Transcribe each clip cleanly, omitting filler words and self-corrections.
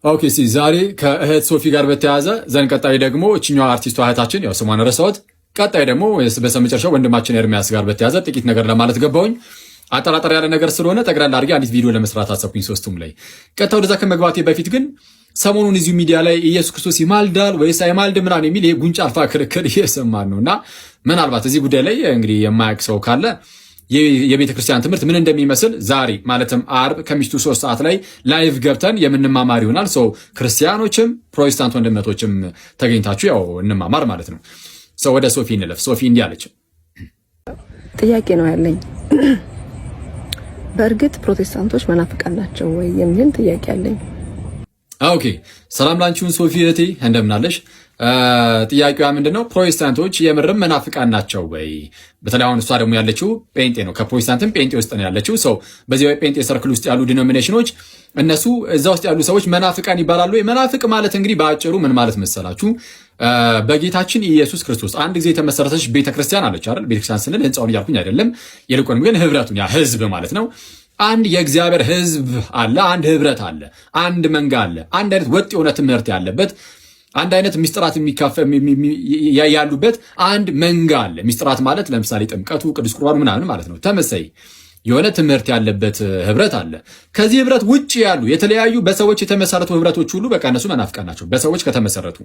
Okay፣ እስኪ ዛሬ ከእህት ሶፊ ጋር በተያያዘ then ቀጣይ ደግሞ እችኛዋ አርቲስቷ እህታችን፣ ያው ስሟን ረሳሁት። ቀጣይ ደግሞ በስተመጨረሻው ወንድማችን ኤርሚያስ ጋር በተያያዘ ጥቂት ነገር ለማለት ገባሁኝ። አጠራጠር ያለ ነገር ስለሆነ ጠቅላላ አድርጌ አንዲት ቪዲዮ ለመስራት አሰብኩኝ። ሶስቱም ላይ ቀጥታ ወደዛ ከመግባቴ በፊት ግን ሰሞኑን እዚሁ ሚዲያ ላይ ኢየሱስ ክርስቶስ ይማልዳል ወይስ አይማልድ ምናምን የሚል ይሄ ጉንጭ አልፋ ክርክር እየሰማን ነው። እና ምናልባት እዚህ ጉዳይ ላይ እንግዲህ የማያውቅ ሰው ካለ የቤተ ክርስቲያን ትምህርት ምን እንደሚመስል ዛሬ ማለትም አርብ ከምሽቱ 3 ሰዓት ላይ live ገብተን የምንማማር ይሆናል። So ክርስቲያኖችም ፕሮቴስታንት ወንድመቶችም ተገኝታችሁ ያው እንማማር ማለት ነው። So ወደ ሶፊ እንለፍ። ሶፊ እንዲህ አለች። ጥያቄ ነው ያለኝ። በእርግጥ ፕሮቴስታንቶች መናፍቃን ናቸው ወይ የሚል ጥያቄ አለኝ። Okay፣ ሰላም ላንቺ ይሁን ሶፊ እህቴ፣ እንደምናለሽ? ጥያቄዋ ምንድነው? ፕሮቴስታንቶች የምርም መናፍቃን ናቸው ወይ? በተለይ አሁን እሷ ደግሞ ያለችው ጴንጤ ነው። ከፕሮቴስታንትም ጴንጤ ውስጥ ነው ያለችው። So በዚህ ጴንጤ circle ውስጥ ያሉ denomination ኖች እነሱ እዛ ውስጥ ያሉ ሰዎች መናፍቃን ይባላሉ። መናፍቅ ማለት እንግዲህ በአጭሩ ምን ማለት መሰላችሁ? በጌታችን ኢየሱስ ክርስቶስ አንድ ጊዜ የተመሰረተች ቤተክርስቲያን አለች አይደል? ቤተክርስቲያን ስንል ህንፃውን እያልኩኝ አይደለም። ይልቁንም ግን ህብረቱን፣ ያ ህዝብ ማለት ነው። አንድ የእግዚአብሔር ህዝብ አለ፣ አንድ ህብረት አለ፣ አንድ መንጋ አለ፣ አንድ አይነት ወጥ የሆነ ትምህርት ያለበት፣ አንድ አይነት ሚስጥራት ያሉበት አንድ መንጋ አለ። ሚስጥራት ማለት ለምሳሌ ጥምቀቱ፣ ቅዱስ ቁርባኑ ምናምን ማለት ነው። ተመሳሳይ የሆነ ትምህርት ያለበት ህብረት አለ። ከዚህ ህብረት ውጭ ያሉ የተለያዩ በሰዎች የተመሰረቱ ህብረቶች ሁሉ በቃ እነሱ መናፍቃን ናቸው፣ በሰዎች ከተመሰረቱ።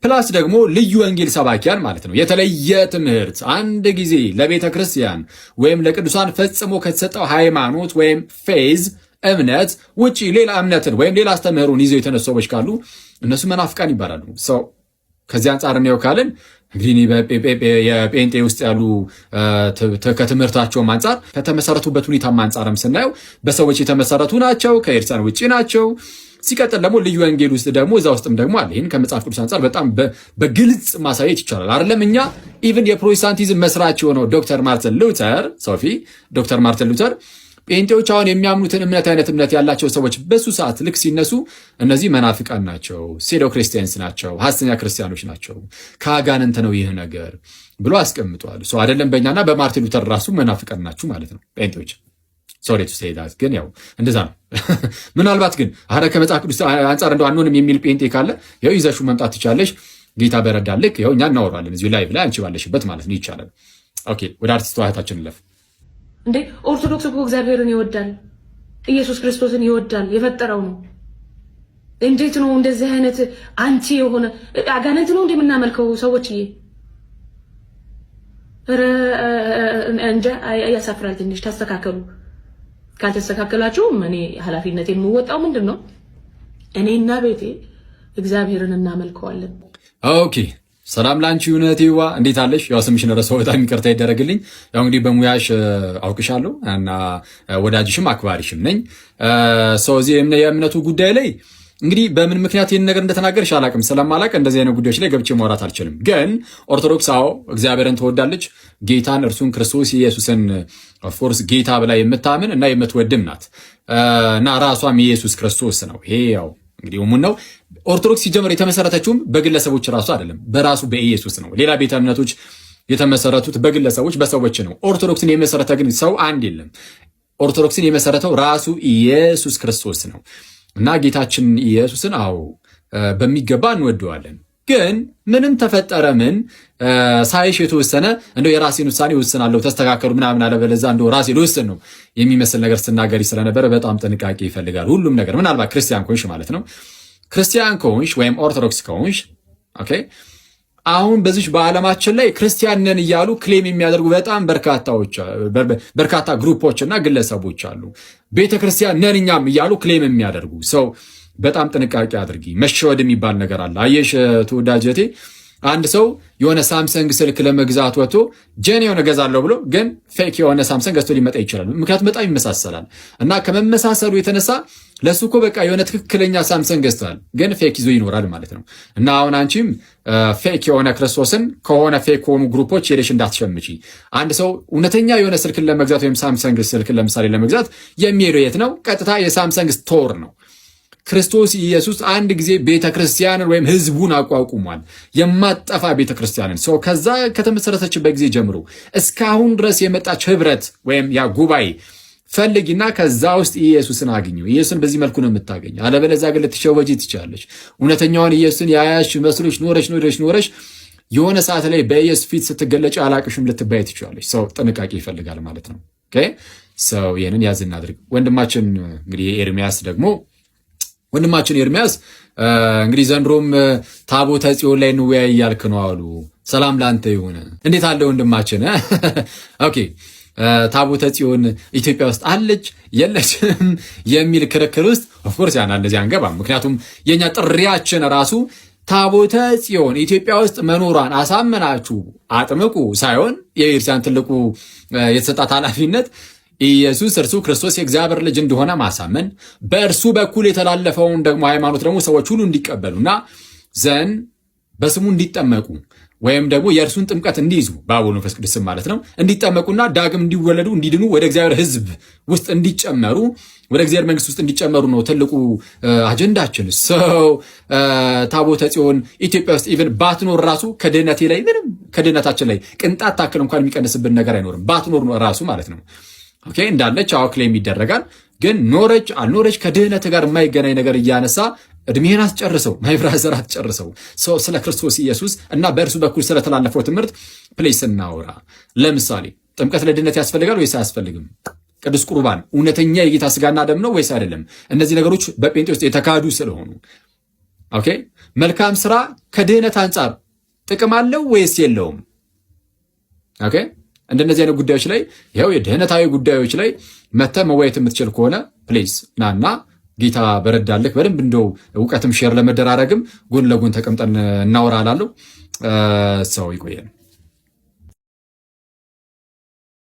Plus ደግሞ ልዩ ወንጌል ሰባኪያን ማለት ነው። የተለየ ትምህርት አንድ ጊዜ ለቤተ ክርስቲያን ወይም ለቅዱሳን ፈጽሞ ከተሰጠው ሃይማኖት ወይም faith እምነት ውጪ ሌላ እምነትን ወይም ሌላ አስተምህሮን ይዘው የተነሱ ሰዎች ካሉ እነሱ መናፍቃን ይባላሉ። So ከዚህ አንጻር ነው ካልን እንግዲህ የጴንጤ ውስጥ ያሉ ከትምህርታቸውም አንጻር ከተመሰረቱበት ሁኔታም አንጻርም ስናየው በሰዎች የተመሰረቱ ናቸው፣ ከኤርሳን ውጭ ናቸው። ሲቀጥል ደግሞ ልዩ ወንጌል ውስጥ ደግሞ እዛ ውስጥም ደግሞ አለ። ይህን ከመጽሐፍ ቅዱስ አንጻር በጣም በግልጽ ማሳየት ይቻላል። አይደለም እኛ፣ even የፕሮቴስታንቲዝም መስራች የሆነው ዶክተር ማርቲን ሉተር፣ ሶፊ፣ ዶክተር ማርቲን ሉተር ጴንጤዎች አሁን የሚያምኑትን እምነት አይነት እምነት ያላቸው ሰዎች በሱ ሰዓት ልክ ሲነሱ እነዚህ መናፍቃን ናቸው፣ pseudo Christians ናቸው፣ ሐሰተኛ ክርስቲያኖች ናቸው፣ ከአጋንንት ነው ይህ ነገር ብሎ አስቀምጧል። So አይደለም በእኛና በማርቲን ሉተር ራሱ መናፍቃን ናችሁ ማለት ነው ጴንጤዎች። Sorry to say that፣ ግን ያው እንደዛ ነው። ምናልባት ግን አረ ከመጽሐፍ ቅዱስ አንጻር እንደው አንሆንም የሚል ጴንጤ ካለ ያው ይዘሽው መምጣት ትቻለሽ። ጌታ በረዳልክ ያው እኛ እናወራለን እዚሁ live ላይ አንቺ ባለሽበት ማለት ነው። ይቻላል። Okay፣ ወደ አርቲስቷ እህታችን እንለፍ። እንዴ፣ ኦርቶዶክስ እኮ እግዚአብሔርን ይወዳል፣ ኢየሱስ ክርስቶስን ይወዳል፣ የፈጠረው ነው። እንዴት ነው እንደዚህ አይነት anti የሆነ አጋንንት ነው እንዴ የምናመልከው ሰዎችዬ? ኧረ እንጃ፣ ያሳፍራል። ትንሽ ታስተካከሉ። ካልተስተካከላችሁ እኔ ኃላፊነት የምወጣው ምንድን ነው? እኔና ቤቴ እግዚአብሔርን እናመልከዋለን። Okay፣ ሰላም ላንቺ ይሁን እህቴዋ፣ እንዴት አለሽ? ያው ስምሽን ረሳሁ፣ በጣም ይቅርታ ይደረግልኝ። ያው እንግዲህ በሙያሽ አውቅሻለሁ እና ወዳጅሽም አክባሪሽም ነኝ። So እዚህ የእምነቱ ጉዳይ ላይ እንግዲህ በምን ምክንያት ይህን ነገር እንደተናገርሽ አላቅም። ስለማላቅ እንደዚህ አይነት ጉዳዮች ላይ ገብቼ ማውራት አልችልም። ግን ኦርቶዶክስ አዎ እግዚአብሔርን ትወዳለች። ጌታን እርሱን ክርስቶስ ኢየሱስን of course ጌታ ብላ የምታምን እና የምትወድም ናት እና ራሷም ኢየሱስ ክርስቶስ ነው። ይሄ ያው እንግዲህ እሙን ነው። ኦርቶዶክስ ሲጀመር የተመሰረተችውም በግለሰቦች ራሱ አይደለም፣ በራሱ በኢየሱስ ነው። ሌላ ቤተ እምነቶች የተመሰረቱት በግለሰቦች በሰዎች ነው። ኦርቶዶክስን የመሰረተ ግን ሰው አንድ የለም። ኦርቶዶክስን የመሰረተው ራሱ ኢየሱስ ክርስቶስ ነው እና ጌታችን ኢየሱስን አዎ በሚገባ እንወደዋለን። ግን ምንም ተፈጠረ ምን ሳይሽ የተወሰነ እንደው የራሴን ውሳኔ እወስናለሁ፣ ተስተካከሉ ምናምን አለበለዚያ እንደው ራሴ ልወስን ነው የሚመስል ነገር ስትናገሪ ስለነበረ በጣም ጥንቃቄ ይፈልጋል ሁሉም ነገር። ምናልባት ክርስቲያን ከሆንሽ ማለት ነው። ክርስቲያን ከሆንሽ ወይም ኦርቶዶክስ ከሆንሽ፣ okay፣ አሁን በዚች በዓለማችን ላይ ክርስቲያን ነን እያሉ claim የሚያደርጉ በጣም በርካታዎች በርካታ group ኦች እና ግለሰቦች አሉ። ቤተ ክርስቲያን ነን እኛም እያሉ claim የሚያደርጉ። So በጣም ጥንቃቄ አድርጊ። መሸወድ የሚባል ነገር አለ። አየሽ ተወዳጅ እህቴ፣ አንድ ሰው የሆነ ሳምሰንግ ስልክ ለመግዛት ወጥቶ genuine የሆነ ገዛለሁ ብሎ ግን fake የሆነ ሳምሰንግ ገዝቶ ሊመጣ ይችላል። ምክንያቱም በጣም ይመሳሰላል እና ከመመሳሰሉ የተነሳ ለሱ እኮ በቃ የሆነ ትክክለኛ ሳምሰንግ ገዝቷል፣ ግን fake ይዞ ይኖራል ማለት ነው። እና አሁን አንቺም fake የሆነ ክርስቶስን ከሆነ fake ከሆኑ group ኦች ሄደሽ እንዳትሸምቺ። አንድ ሰው እውነተኛ የሆነ ስልክን ለመግዛት ወይም ሳምሰንግ ስልክን ለምሳሌ ለመግዛት የሚሄደው የት ነው? ቀጥታ የሳምሰንግ store ነው። ክርስቶስ ኢየሱስ አንድ ጊዜ ቤተ ክርስቲያንን ወይም ህዝቡን አቋቁሟል። የማትጠፋ ቤተ ክርስቲያንን። So ከዛ ከተመሰረተችበት ጊዜ ጀምሮ እስካሁን ድረስ የመጣች ህብረት ወይም ያ ጉባኤ ፈልጊና ከዛ ውስጥ ኢየሱስን አግኚው። ኢየሱስን በዚህ መልኩ ነው የምታገኘው። አለበለዚያ ግን ልትሸወጂ ትችላለሽ። እውነተኛውን ኢየሱስን ያያሽ መስሎሽ ኖረሽ ኖረሽ ኖረሽ የሆነ ሰዓት ላይ በኢየሱስ ፊት ስትገለጭ አላቅሽም ልትባይ ትችላለሽ። So ጥንቃቄ ይፈልጋል ማለት ነው። So ይህንን ያዝ እናድርግ። ወንድማችን እንግዲህ ኤርሚያስ ደግሞ፣ ወንድማችን ኤርሚያስ እንግዲህ ዘንድሮም ታቦተ ጽዮን ላይ እንወያይ እያልክ ነው አሉ። ሰላም ለአንተ ይሁን። እንዴት አለ ወንድማችን? Okay፣ ታቦተ ጽዮን ኢትዮጵያ ውስጥ አለች የለችም የሚል ክርክር ውስጥ of course ያን እንደዚህ አንገባም። ምክንያቱም የኛ ጥሪያችን ራሱ ታቦተ ጽዮን ኢትዮጵያ ውስጥ መኖሯን አሳምናችሁ አጥምቁ ሳይሆን የቤተክርስቲያን ትልቁ የተሰጣት ኃላፊነት ኢየሱስ እርሱ ክርስቶስ የእግዚአብሔር ልጅ እንደሆነ ማሳመን፣ በእርሱ በኩል የተላለፈውን ደግሞ ሃይማኖት ደግሞ ሰዎች ሁሉ እንዲቀበሉና then በስሙ እንዲጠመቁ ወይም ደግሞ የእርሱን ጥምቀት እንዲይዙ፣ በአብ ወልድ መንፈስ ቅዱስ ማለት ነው፣ እንዲጠመቁና ዳግም እንዲወለዱ፣ እንዲድኑ፣ ወደ እግዚአብሔር ሕዝብ ውስጥ እንዲጨመሩ፣ ወደ እግዚአብሔር መንግስት ውስጥ እንዲጨመሩ ነው ትልቁ አጀንዳችን። So ታቦተ ጽዮን ኢትዮጵያ ውስጥ even ባትኖር ራሱ ከድህነቴ ላይ ምንም፣ ከድህነታችን ላይ ቅንጣት ታክል እንኳን የሚቀንስብን ነገር አይኖርም። ባትኖር ራሱ ማለት ነው። Okay፣ እንዳለች አዎ claim ይደረጋል። ግን ኖረች አልኖረች ከድህነት ጋር የማይገናኝ ነገር እያነሳ እድሜህን አትጨርሰው፣ my brother፣ አትጨርሰው። So ስለ ክርስቶስ ኢየሱስ እና በእርሱ በኩል ስለተላለፈው ትምህርት please እናውራ። ለምሳሌ ጥምቀት ለድነት ያስፈልጋል ወይስ አያስፈልግም? ቅዱስ ቁርባን እውነተኛ የጌታ ስጋና ደም ነው ወይስ አይደለም? እነዚህ ነገሮች በጴንጤ ውስጥ የተካዱ ስለሆኑ፣ okay፣ መልካም ስራ ከድህነት አንጻር ጥቅም አለው ወይስ የለውም? Okay፣ እንደነዚህ አይነት ጉዳዮች ላይ፣ ይኸው የድህነታዊ ጉዳዮች ላይ መተህ መወያየት የምትችል ከሆነ please ናና ጌታ በረዳልህ በደንብ እንደው እውቀትም share ለመደራረግም ጎን ለጎን ተቀምጠን እናወራ እላለሁ። So ይቆየን።